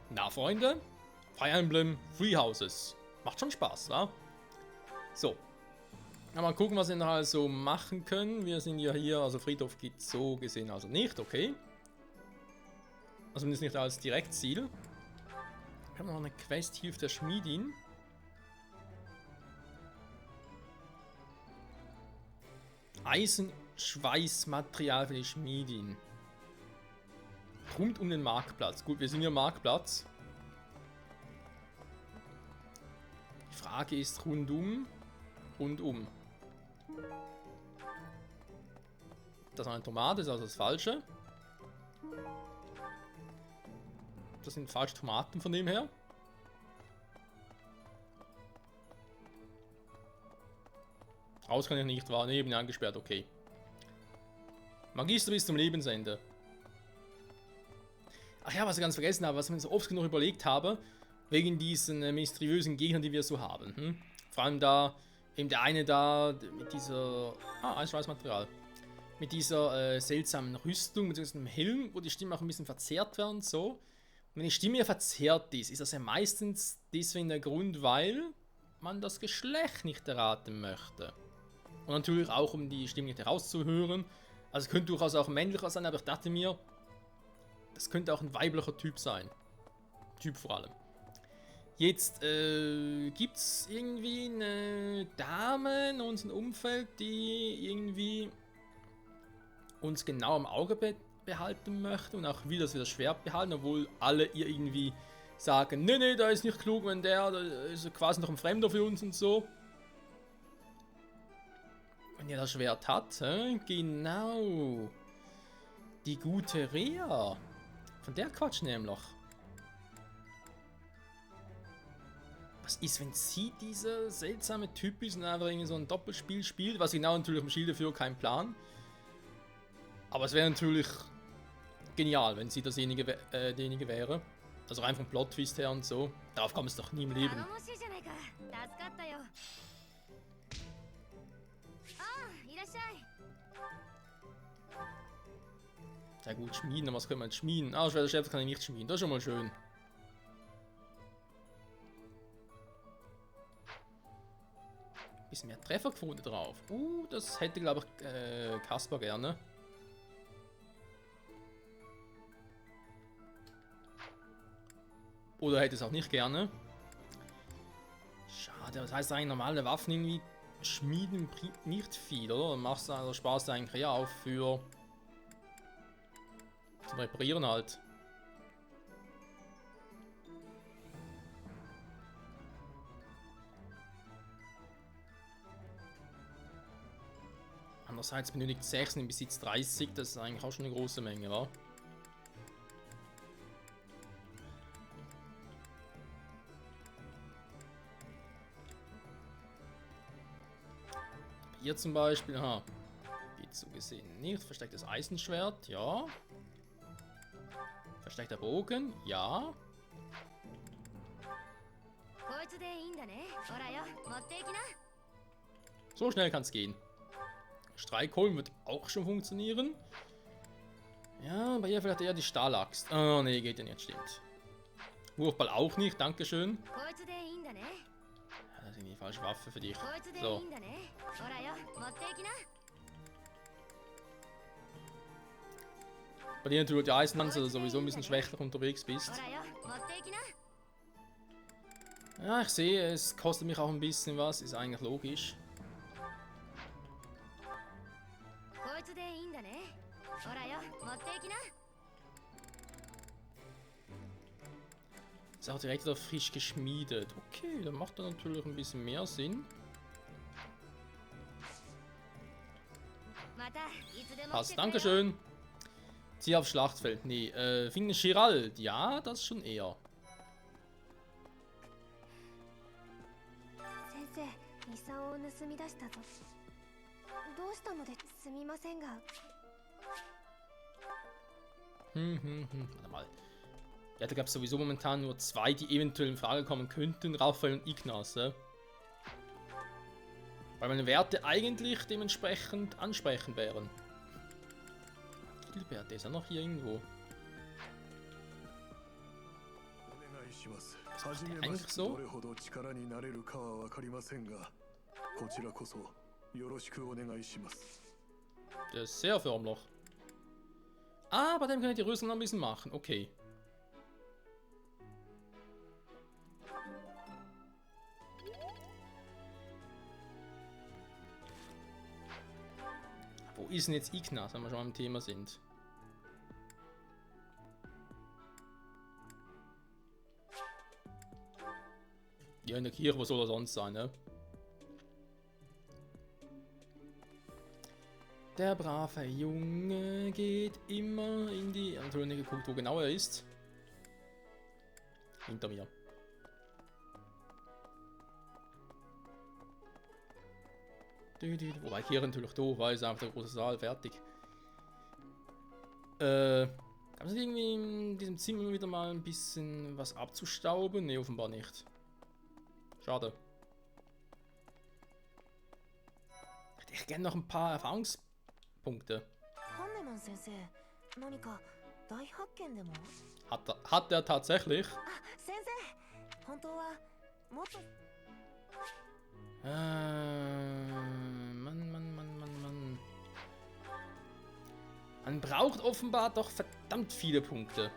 Na, Freunde, Fire Emblem Three Houses. Macht schon Spaß, wa? So. Mal gucken, was wir noch also machen können. Wir sind ja hier, also Friedhof geht so gesehen also nicht, okay. Also zumindest nicht als Direktziel. Wir haben noch eine Quest, hilft der Schmiedin. Eisenschweißmaterial für die Schmiedin. Rund um den Marktplatz. Gut, wir sind hier am Marktplatz. Die Frage ist rundum. Rundum. Das ist eine Tomate, das ist also das Falsche. Das sind falsche Tomaten von dem her. Raus kann ich nicht, war neben angesperrt, okay. Magister bis zum Lebensende. Ach ja, was ich ganz vergessen habe, was ich mir so oft genug überlegt habe, wegen diesen mysteriösen Gegnern, die wir so haben. Vor allem da, eben der eine da mit dieser... Eisenschweißmaterial. Mit dieser seltsamen Rüstung, beziehungsweise einem Helm, wo die Stimmen auch ein bisschen verzerrt werden, so. Und wenn die Stimme ja verzerrt ist das ja meistens deswegen der Grund, weil man das Geschlecht nicht erraten möchte. Und natürlich auch, um die Stimme nicht herauszuhören. Also es könnte durchaus auch ein männlicher sein, aber ich dachte mir, das könnte auch ein weiblicher Typ sein. Typ vor allem. Jetzt gibt es irgendwie eine Dame in unserem Umfeld, die irgendwie uns genau im Auge behalten möchte und auch wieder das Schwert behalten, obwohl alle ihr irgendwie sagen, nee, da ist nicht klug, wenn da ist quasi noch ein Fremder für uns und so. Wenn ihr das Schwert hat, genau. Die gute Rea. Von der Quatsch nämlich. Was ist, wenn sie dieser seltsame Typ ist und einfach irgendwie so ein Doppelspiel spielt? Was genau natürlich im Schilde für kein Plan. Aber es wäre natürlich genial, wenn sie derjenige wäre. Also rein vom Plot-Twist her und so. Darauf kommt es doch nie im Leben. Sehr gut, schmieden. Was können wir jetzt schmieden? Schwere Schärfe kann ich nicht schmieden. Das ist schon mal schön. Bisschen mehr Trefferquote drauf. Das hätte, glaube ich, Kaspar gerne. Oder hätte es auch nicht gerne. Schade, das heißt eigentlich normale Waffen irgendwie schmieden bringt nicht viel, oder? Dann machst du also Spaß eigentlich ja auch für zum Reparieren halt. Andererseits benötigt 6 im Besitz 30, das ist eigentlich auch schon eine große Menge, wa? Hier zum Beispiel, geht so gesehen nicht. Verstecktes Eisenschwert, ja. Versteckter Bogen, ja. So schnell kann es gehen. Streikholm wird auch schon funktionieren. Ja, bei ihr vielleicht eher die Stahlaxt. Oh ne, geht ja nicht, stimmt. Wurfball auch nicht, dankeschön. Das ist die falsche Waffe für dich. So. Bei dir natürlich die Eisenlanze, also sowieso ein bisschen schwächer unterwegs bist. Ja, ich sehe, es kostet mich auch ein bisschen was, ist eigentlich logisch. Ist auch direkt wieder frisch geschmiedet. Okay, dann macht das natürlich ein bisschen mehr Sinn. Passt, dankeschön. Zieh aufs Schlachtfeld. Nee, Finden Girald. Ja, das schon eher. Warte mal. Ja, da gab es sowieso momentan nur 2, die eventuell in Frage kommen könnten. Raphael und Ignas, Weil meine Werte eigentlich dementsprechend ansprechend wären. Gilbert, der ist ja noch hier irgendwo. eigentlich so? Der ist sehr förmlich. Ah, bei dem kann ich die Rüstung noch ein bisschen machen. Okay. Wo ist denn jetzt Ignas, wenn wir schon am Thema sind? Ja, in der Kirche, wo soll er sonst sein, ne? Der brave Junge geht immer in die... Ich habe nicht geguckt, wo genau er ist. Hinter mir. Wobei hier natürlich doof war, ist einfach der große Saal fertig. Gab es irgendwie in diesem Zimmer wieder mal ein bisschen was abzustauben? Ne, offenbar nicht. Schade. Hätte ich gerne noch ein paar Erfahrungspunkte. Hat er tatsächlich? Mann. Man braucht offenbar doch verdammt viele Punkte.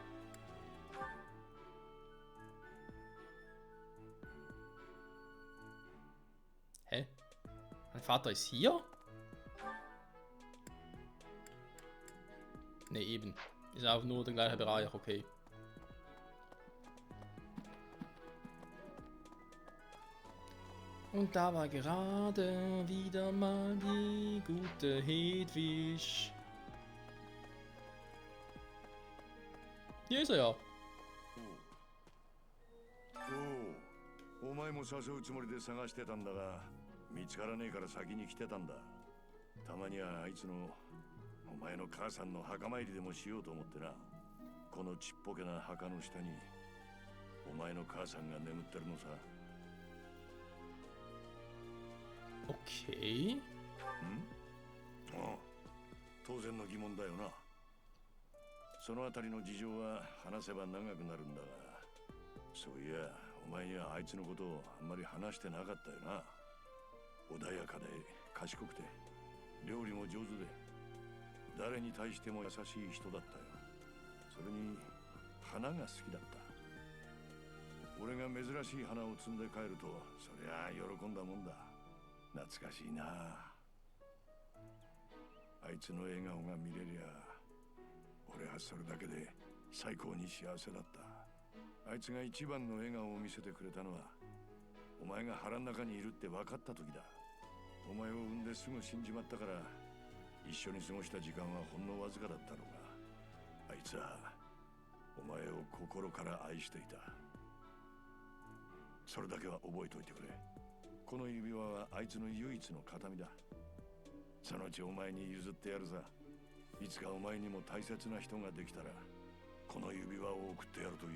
Hä? Mein Vater ist hier? Ne, eben. Ist auch nur der gleiche Bereich, okay. Und da war gerade wieder mal die gute Hedwig. Hier ist er ja. お前も誘うつもりで探してたんだが、見つからねえから先に来てたんだ。たまにはあいつのお前の母さんの墓参りでもしようと思ってな。このちっぽけな墓の下にお前の母さんが眠ってるのさ。Okay. ああ、当然の疑問だよな。そのあたりの事情は話せば長くなるんだが、そういやお前にはあいつのことをあんまり話してなかったよな。穏やかで賢くて料理も上手で誰に対しても優しい人だったよ。それに花が好きだった。俺が珍しい花を摘んで帰るとそりゃ喜んだもんだ。懐かしいな。あいつの笑顔が見れりゃ俺はそれだけで最高に幸せだった。あいつが一番の笑顔を見せてくれたのはお前が腹の中にいるって分かった時だ。お前を産んですぐ死んじまったから一緒に過ごした時間はほんのわずかだったのが、あいつはお前を心から愛していた。それだけは覚えておいてくれ。この指輪はあいつの唯一の形見だ。そのうちお前に譲ってやるさ。いつかお前にも大切な人ができたらこの指輪を送ってやるといい。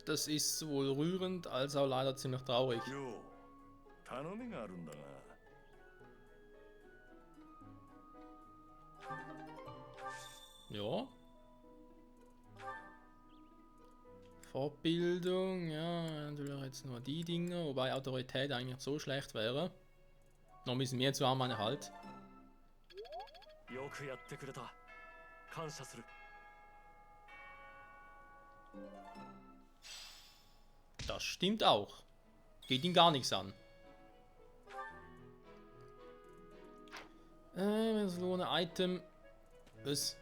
Das ist sowohl rührend als auch leider ziemlich traurig. Jo, 頼みがあるんだが。Ja. Fortbildung, ja, natürlich jetzt nur die Dinge, wobei Autorität eigentlich so schlecht wäre. Noch ein bisschen mehr zu haben, meine halt. Das stimmt auch. Geht ihn gar nichts an. So ein Item. Was?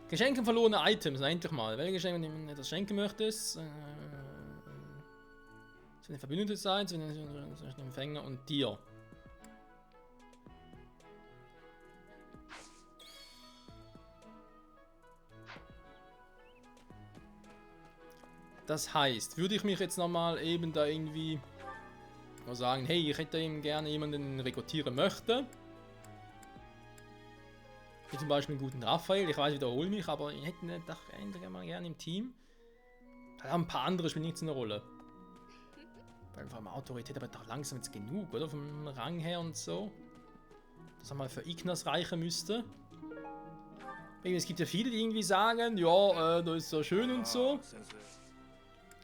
Geschenken verlorene Items, endlich mal. Welche Geschenke du etwas schenken möchtest? Zu den Verbündeten sein, zu den Empfänger und dir. Das heißt, würde ich mich jetzt nochmal eben da irgendwie sagen, hey, ich hätte eben gerne jemanden, den ich rekrutieren möchte. Wie zum Beispiel einen guten Raphael, ich weiß, ich wiederhole mich, aber ich hätte ihn doch endlich mal gerne im Team. Da haben ein paar andere spielen nicht so eine Rolle. Weil vor allem Autorität aber doch langsam jetzt genug, oder? Vom Rang her und so. Dass er mal für Ignas reichen müsste. Es gibt ja viele, die irgendwie sagen, ja, das ist so schön und so.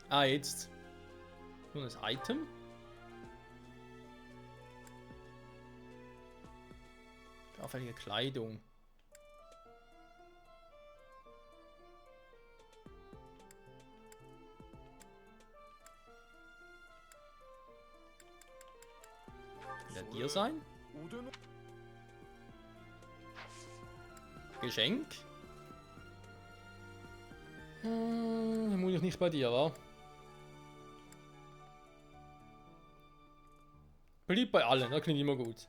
Ah, jetzt. Nur das Item. Auffällige Kleidung. Will er dir sein? Geschenk? Vermutlich nicht bei dir, wa? Beliebt bei allen, das klingt immer gut.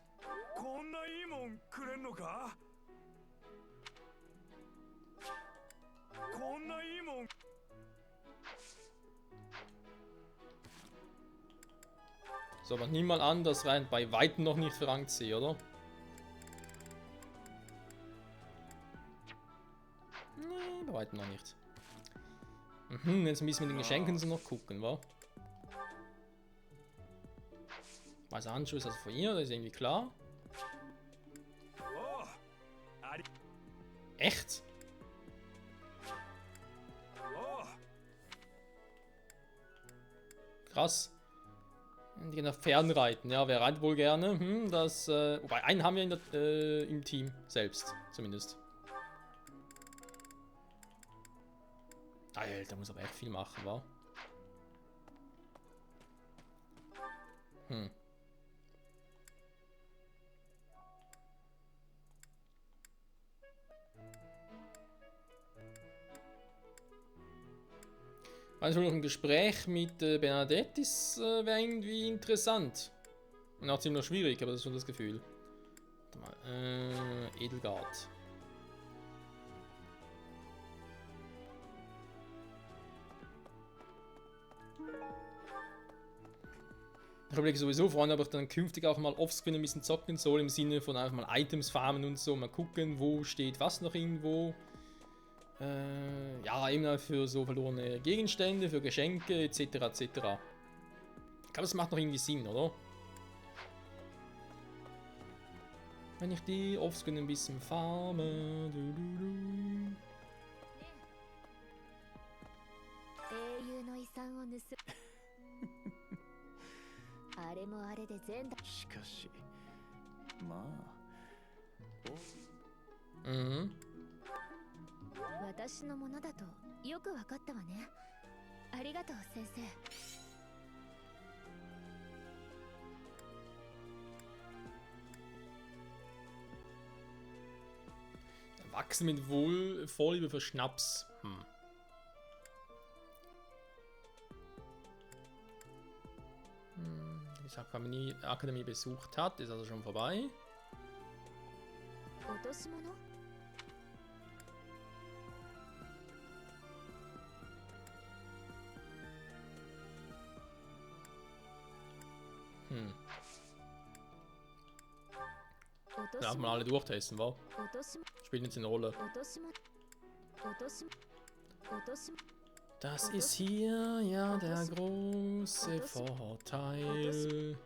So, aber niemand anders rein, bei Weitem noch nicht für Rang C, oder? Nee, bei Weitem noch nicht. Jetzt müssen wir mit den Geschenken so noch gucken, wa? Weißer Handschuh ist also von ihr, das ist irgendwie klar. Echt? Krass. Die gehen auf Fernreiten, ja, wer reitet wohl gerne? Wobei, einen haben wir im Team selbst, zumindest. Alter, muss aber echt viel machen, wa? Also noch ein Gespräch mit Bernadette wäre irgendwie interessant. Und auch ziemlich schwierig, aber das ist schon das Gefühl. Warte mal, Edelgard. Ich überlege sowieso, Freunde, ob ich dann künftig auch mal offscreen ein bisschen zocken soll, im Sinne von einfach mal Items farmen und so, mal gucken, wo steht was noch irgendwo. Ja, eben für so verlorene Gegenstände, für Geschenke etc. etc. Ich glaube, das macht noch irgendwie Sinn, oder? Wenn ich die offscreen ein bisschen farme. Mhm. Wachsen mit Vorliebe für Schnaps. Die Akademie besucht hat, ist also schon vorbei. Darf man alle durchtesten, wa? Spielt jetzt eine Rolle. Das ist hier ja der große Vorteil.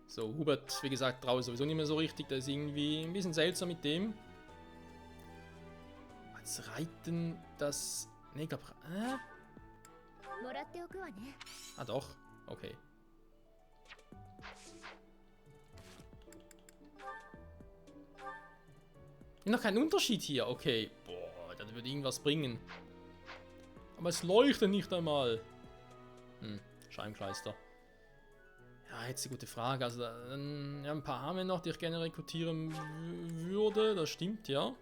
So, Hubert, wie gesagt, traue sowieso nicht mehr so richtig. Das ist irgendwie ein bisschen seltsam mit dem. Als Reiten, das... Ne, ich glaube... Ah, doch. Okay. Noch kein Unterschied hier. Okay. Boah, das würde irgendwas bringen. Aber es leuchtet nicht einmal. Scheibenkleister. Ja, jetzt die gute Frage. Also, ja, ein paar haben wir noch, die ich gerne rekrutieren würde. Das stimmt, ja.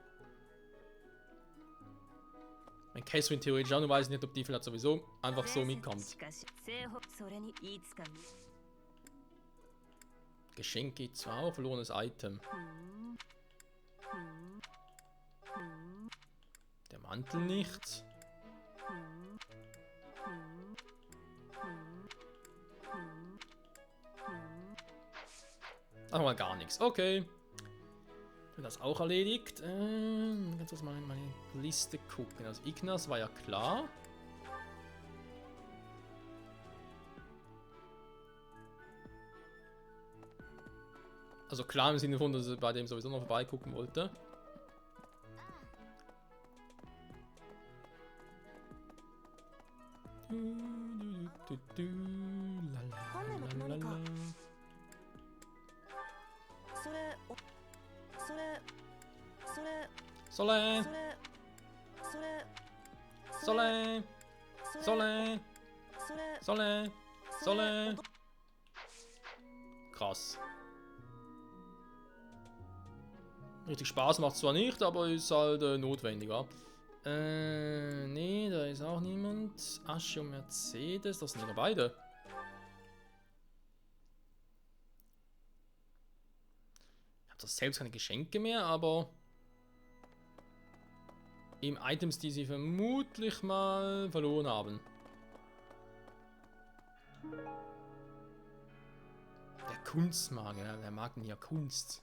Mein Catherine theoretisch auch, nur weiß ich nicht, ob die vielleicht sowieso einfach so mitkommt. Geschenk geht zwar auch, verlorenes Item. Der Mantel nicht. Ach, mal gar nichts. Okay. Das auch erledigt. Kannst du mal in meine Liste gucken. Also Ignas war ja klar. Also klar im Sinne von, dass ich bei dem sowieso noch vorbeigucken wollte. Soleil! Soleil! Soleil! Soleil! Soleil! Krass. Richtig Spaß macht zwar nicht, aber ist halt notwendiger. Nee, da ist auch niemand. Asche und Mercedes, das sind ja beide. Ich habe das selbst keine Geschenke mehr, aber eben Items, die sie vermutlich mal verloren haben. Der Kunstmagier, wer mag denn hier Kunst?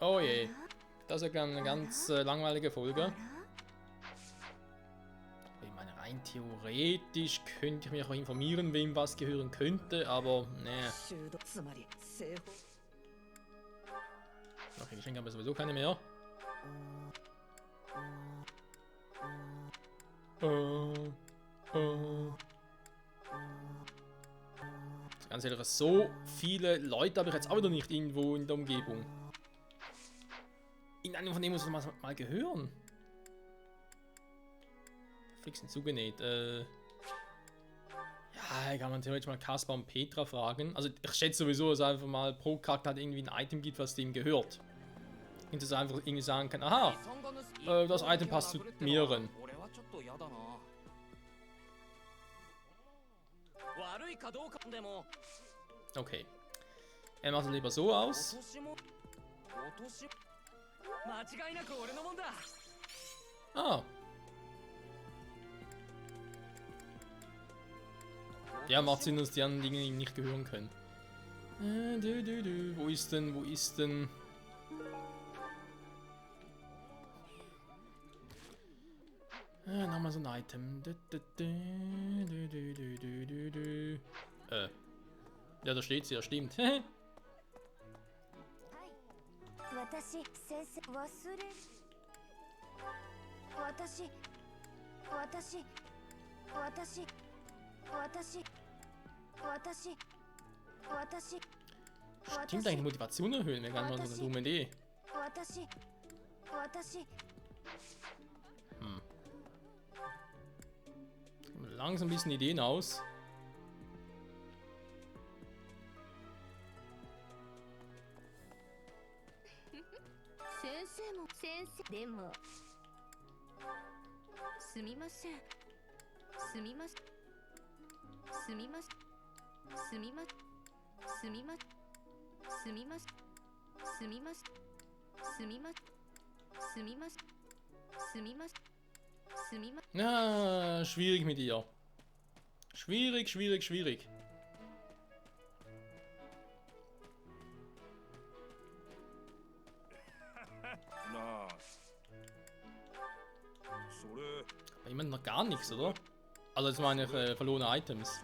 Oh je, das ist ja eine ganz langweilige Folge. Ich meine, rein theoretisch könnte ich mich auch informieren, wem was gehören könnte, aber ne. Okay, Geschenke haben wir sowieso keine mehr. Ganz ehrlich, so viele Leute habe ich jetzt auch wieder nicht irgendwo in der Umgebung. In einem von denen muss man mal gehören. Fixen zugenäht. Ja, kann man theoretisch mal Kaspar und Petra fragen. Also ich schätze sowieso, dass einfach mal pro Charakter halt irgendwie ein Item gibt, was dem gehört. Und dass er einfach irgendwie sagen kann, aha, das Item passt zu mehreren. Okay. Er macht es lieber so aus. Ah. Ja, macht Sinn, dass die anderen Dinge ihm nicht gehören können. Wo ist denn, wo ist denn... nochmal so ein Item. Ja, da steht sie, ja, stimmt. Stimmt eigentlich, Motivation erhöhen, wäre gar nicht mal so eine dumme Idee. Langsam ein bisschen Ideen aus. Ja, schwierig mit ihr. Schwierig, schwierig, schwierig. Bei jemandem noch gar nichts, oder? Also jetzt meine ich verlorene Items.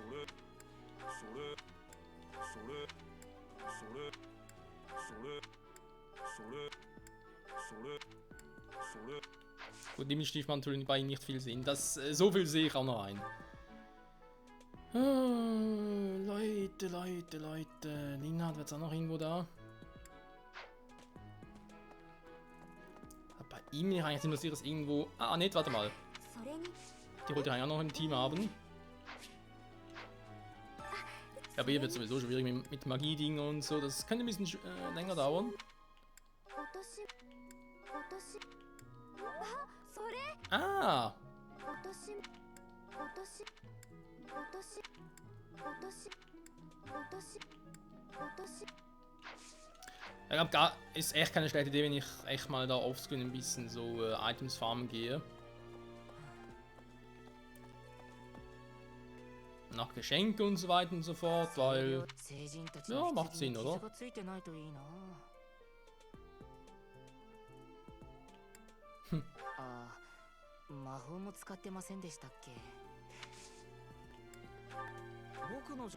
Gut, dem Stiefmantel bei ihm nicht viel sehen. Das, so viel sehe ich auch noch ein. Leute, Leute, Leute. Linhard wird es auch noch irgendwo da. Bei ihm nicht eigentlich interessiert es irgendwo. Ah, nicht, warte mal. Die wollte ich eigentlich auch noch im Team haben. Ja, aber hier wird es sowieso schwierig mit Magie-Dingen und so. Das könnte ein bisschen länger dauern. Ah! Ich glaube, ist echt keine schlechte Idee, wenn ich echt mal da offscreen ein bisschen so Items farmen gehe. Nach Geschenke und so weiter und so fort, weil... Ja, macht Sinn, oder? 魔法も使ってませんでしたっけ。僕の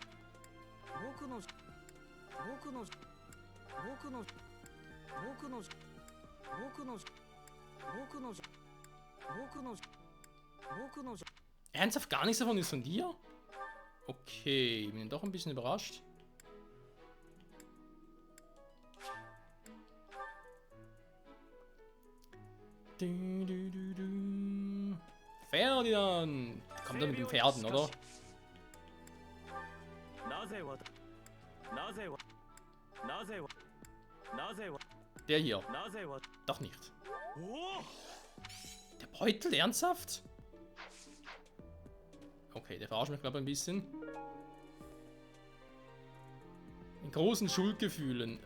Ernsthaft gar nichts davon ist von dir? Okay, ich bin doch ein bisschen überrascht. Ferdinand! Kommt er mit den Pferden, oder? Der hier. Doch nicht. Der Beutel, ernsthaft? Okay, der verarscht mich, glaube ich, ein bisschen. In großen Schuldgefühlen.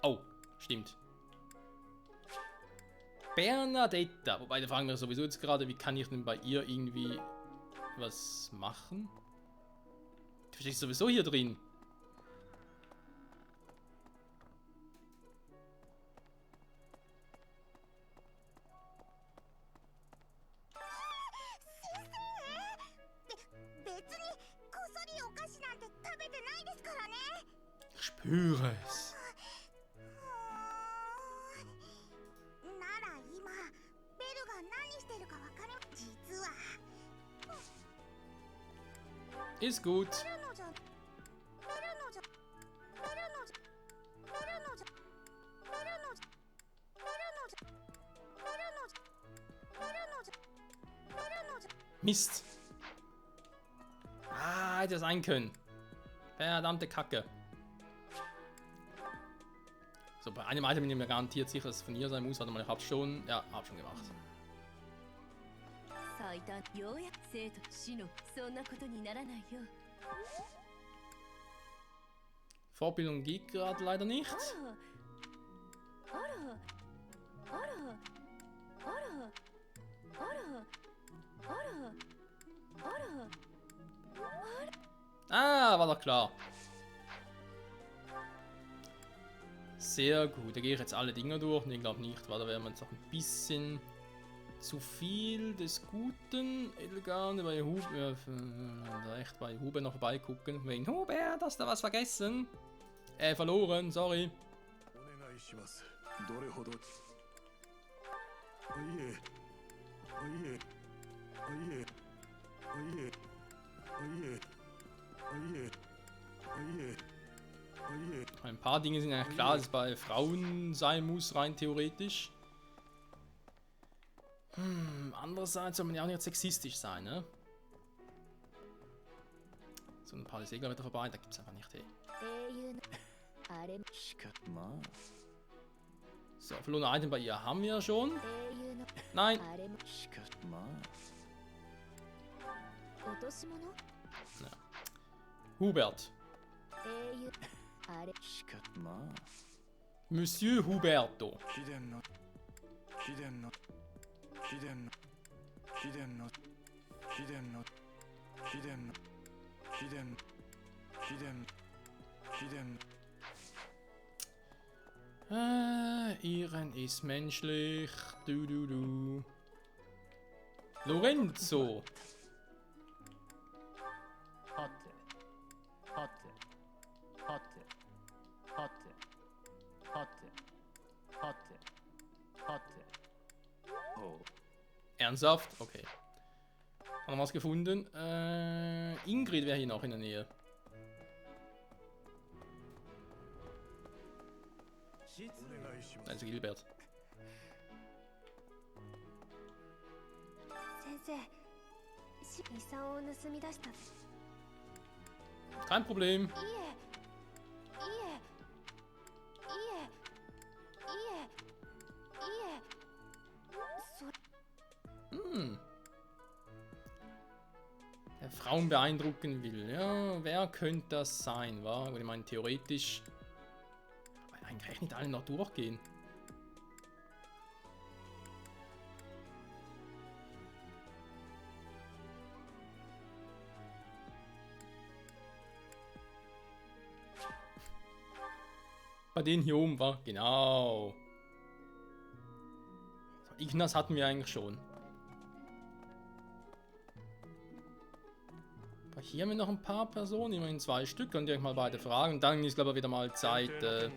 Oh, stimmt. Bernadetta. Wobei, da fragen wir sowieso jetzt gerade, wie kann ich denn bei ihr irgendwie was machen? Du stehst sowieso hier drin. Ich spüre es. Ist gut. Mist. Ah, hätte sein können. Verdammte Kacke. So, bei einem Item bin ich mir garantiert sicher, dass es von ihr sein muss. Warte mal, ich hab's schon. Ja, hab schon gemacht. Vorbildung geht gerade leider nicht. Ah, war doch klar. Sehr gut, da gehe ich jetzt alle Dinger durch. Ne, ich glaube nicht, weil da wären wir jetzt noch ein bisschen zu viel des Guten. Edelgarn bei Hube, echt bei Hube noch vorbeigucken. Wegen Hubert, hast du was vergessen? Verloren, sorry. Ein paar Dinge sind ja klar, dass es bei Frauen sein muss, rein theoretisch. Andererseits soll man ja auch nicht sexistisch sein, ne? So, ein paar Segler wieder vorbei, da gibt's einfach nicht, hey. So, verlorene Item bei ihr haben wir schon. Nein. Ja. Hubert. Monsieur Huberto. Iren ist menschlich. Du. Lorenzo. Ernsthaft? Okay. Haben wir was gefunden? Ingrid wäre hier noch in der Nähe. Also Gilbert. Kein Problem. Der Frauen beeindrucken will. Ja, wer könnte das sein, wa? Ich meine, theoretisch. Aber eigentlich kann ich nicht alle noch durchgehen. Bei denen hier oben war. Genau. So, Ignas hatten wir eigentlich schon. Aber hier haben wir noch ein paar Personen, immerhin 2 Stück. Könnt ihr euch mal beide fragen. Und dann ist, glaube ich, wieder mal Zeit. Wieder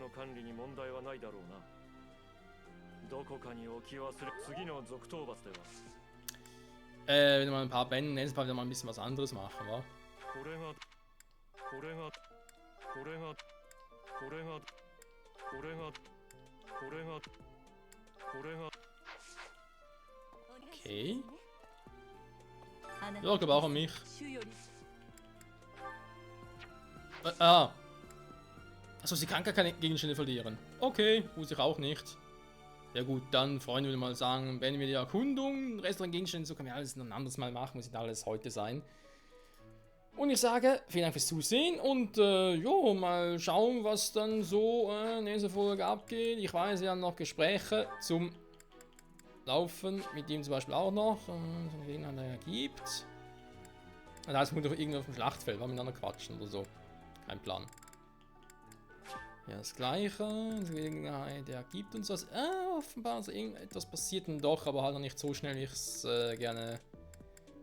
mal ein paar Bänden. Nächstes Mal wieder mal ein bisschen was anderes machen, wa? Okay. Ja, ich glaube auch an mich. Achso, sie kann gar keine Gegenstände verlieren. Okay, wusste ich auch nicht. Ja gut, dann Freunde würde mal sagen, beenden wir die Erkundung. Rest an Gegenständen, so können wir alles noch ein anderes Mal machen, muss nicht alles heute sein. Und ich sage, vielen Dank fürs Zusehen und jo, mal schauen, was dann so in dieser Folge abgeht. Ich weiß, wir haben noch Gespräche zum Laufen, mit ihm zum Beispiel auch noch, wen er gibt. Das heißt, wir müssen doch irgendwo auf dem Schlachtfeld miteinander quatschen oder so. Kein Plan. Ja, das Gleiche. Der gibt uns was. Offenbar, also irgendetwas passiert dann doch, aber halt noch nicht so schnell, wie ich es gerne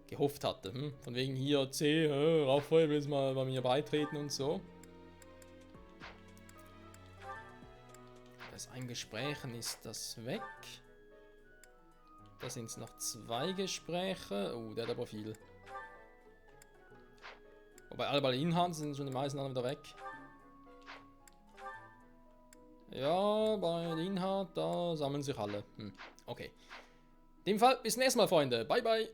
gehofft hatte. Von wegen hier, Raphael will jetzt mal bei mir beitreten und so. Das ein Gesprächen ist das weg. Da sind es noch 2 Gespräche. Oh, der hat aber viel. Wobei alle bei Inhalt sind schon die meisten anderen wieder weg. Ja, bei Inhalt, da sammeln sich alle. Okay. In dem Fall, bis zum nächsten Mal, Freunde. Bye, bye.